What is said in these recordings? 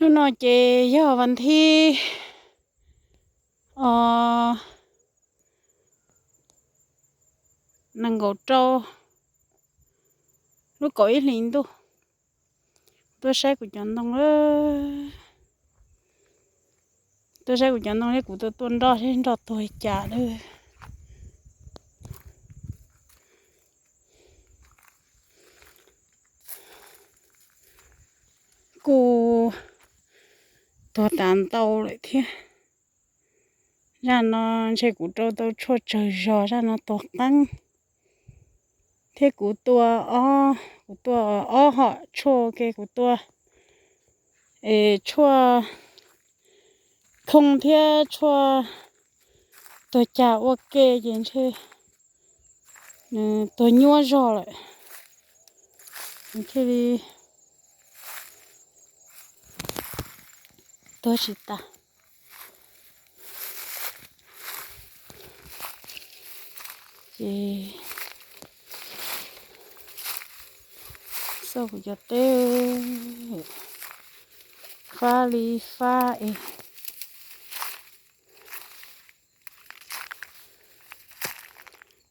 Hnub no ces yog vas thib nees nkaum rau lub kaum ib hlis ntuj. Tuaj saib kuv cov ntoo, tuaj saib kuv cov ntoo thiab kuv tuaj tuaj nroj seb nroj tuag cas lawm. Kuj tuag tas ntau lawm thiab. Zaj no ntshe kuv rau tau tshuaj tsawg zog, zaj no tuag qeeb. Thiab kuv tua ob, kuv tua ob hom tshuaj ua ke, kuv tua es tshuaj khoo thiab tshuaj tuag cas ua ke ces ntshe nws tuag nyuaj zog lawm, nws thiaj li tuag tsis tas. Ces xauj kuv cov teb fab li fab es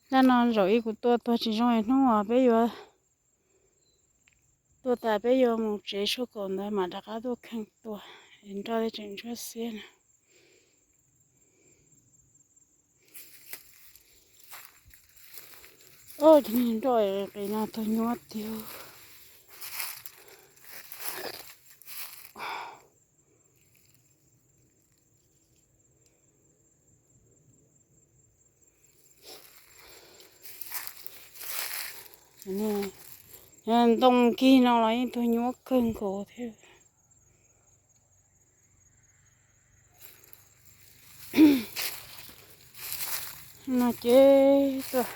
zaj no zaum ib kuv tua tuag tsis zoo es hnub uas peb yuav tuaj tas peb yuav mus tsev tshuaj kaum ntawd mam rov qab tuaj kheej tua es nroj thiaj tseem ntsuab xiab na. Ob, cov niag nroj qis no tuag nyuaj tiag. Ntoo kig no los yeej tuag nyuaj kawg nkaus thiab. No ces tuaj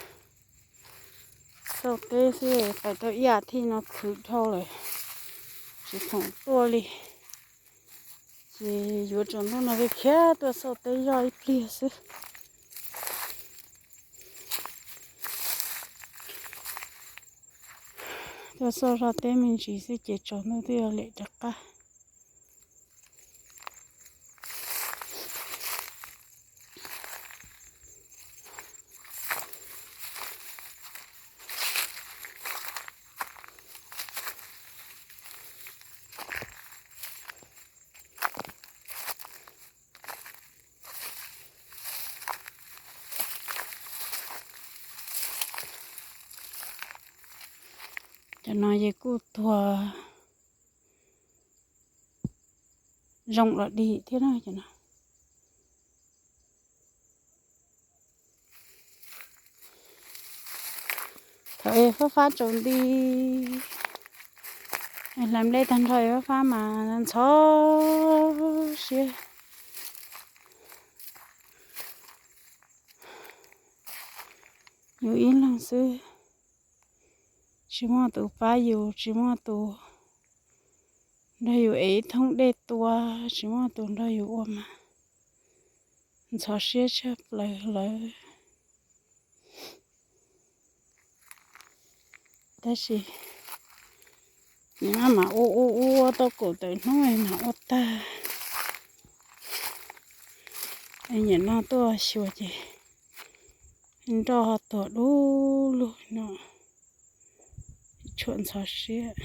xauj teb xwb, pais tau ib as thiv no khwv dhau lawm, tsis khoom tuaj li. Ces yuav tsaus ntuj no khiav tuaj xauj teb zoj ib pliag xwb. Tuaj xauj zoj teb me ntsis xwb ces tsaus ntuj twb yuav lem rov qab. Cov no ces kuj tuag zoo los dig thiab na cov no. Thaum es fab fab tsaus nti, hlais nplej tag nrho es fab fab mas ntxhov siab. Yus ib leeg xwb, tsis muaj tus pab yus, tsis muaj tus nrog yus ev ib thoob dej tua, tsis muaj tus nrog yus ua mas ntxhov siab tshaj plaws lawm. Tab sis nyiam no mas ua ua ua tau kaum tawm hnub mas ua tag. Nyiam no tuaj xyuas ces nroj tuag dub lug no, tshuam ntxhov siab.